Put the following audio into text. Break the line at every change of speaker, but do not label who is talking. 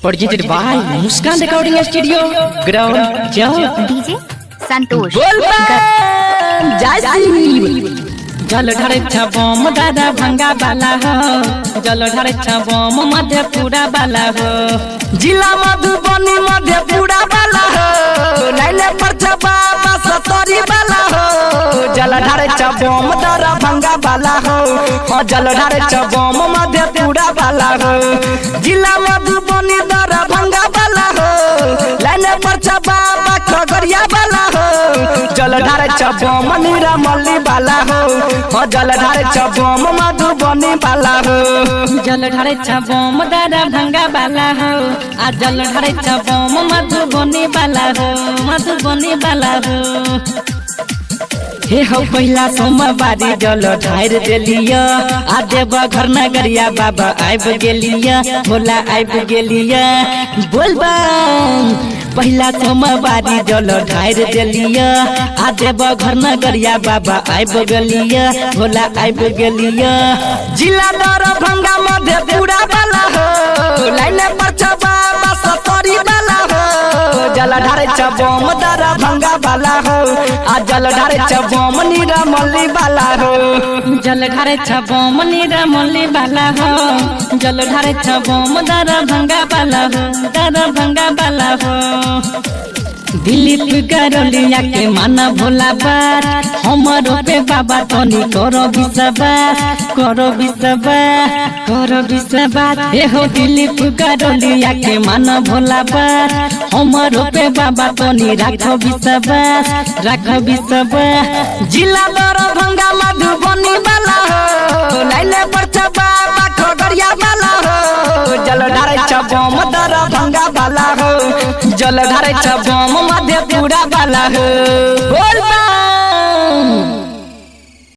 Presented by Muskan recording studio ground Chowk.
DJ Santosh.
बोल बम, जय शिव। जल ढारे बम दादा भंगा वाला हो, जल ढारे बम मधेपुरा वाला हो,
जिला मधुबनी मधेपुरा वाला हो, लाइने पर बाबा सतरी वाला हो, जल ढारे बम दरभंगा वाला हो, हाँ जल ढारे बम मधेपुरा वाला हो, जिला मधुबनी दरभंगा वाला हो, लाइने पर बाबा खगड़िया वाला हो, जल ढारे बम निरमली वाला हो, हाँ जल ढारे बम मधुबनी वाला हो।
जल ढारे बम दादा भंगा वाला हो, आ जल ढारे बम मधुबनी वाला हो, मधुबनी वाला हो। हे हो पहिला सोमवारी जल ढार देलिया, आ देव घर नगरिया बाबा आबि गेलिया, भोला आबि गेलिया। बोल बम। पहिला सोमवारी जल ढार देलिया, आ देव घर नगरिया बाबा आबि गेलिया, भोला आबि गेलिया।
जिला दरभंगा मधेपुरा वाला हो, लाइने पर बाबा सतरी वाला हो, जल ढारे बम दरभंगा वाला हो, आ जल ढारे बम निरमली वाला हो।
जल ढारे बम निरमली वाला हो, जल ढारे बम दरभंगा वाला हो, दरभंगा वाला हो। दिलीप गरोलिया के माना भोला बात, हमरो पे बाबा तनी करो विश्वास, करो विश्वास, करो विश्वास। हे हो दिलीप गरोलिया के माना भोला बात, हमरो पे बाबा तनी राखो विश्वास, राखो विश्वास।
जिला दरभंगा मधुबनी वाला हो, लाइने पर बाबा खगड़िया वाला हो, जल ढारे बम दरभंगा वाला हो, जल ढारे बम मधेपुरा वाला हो। बोल।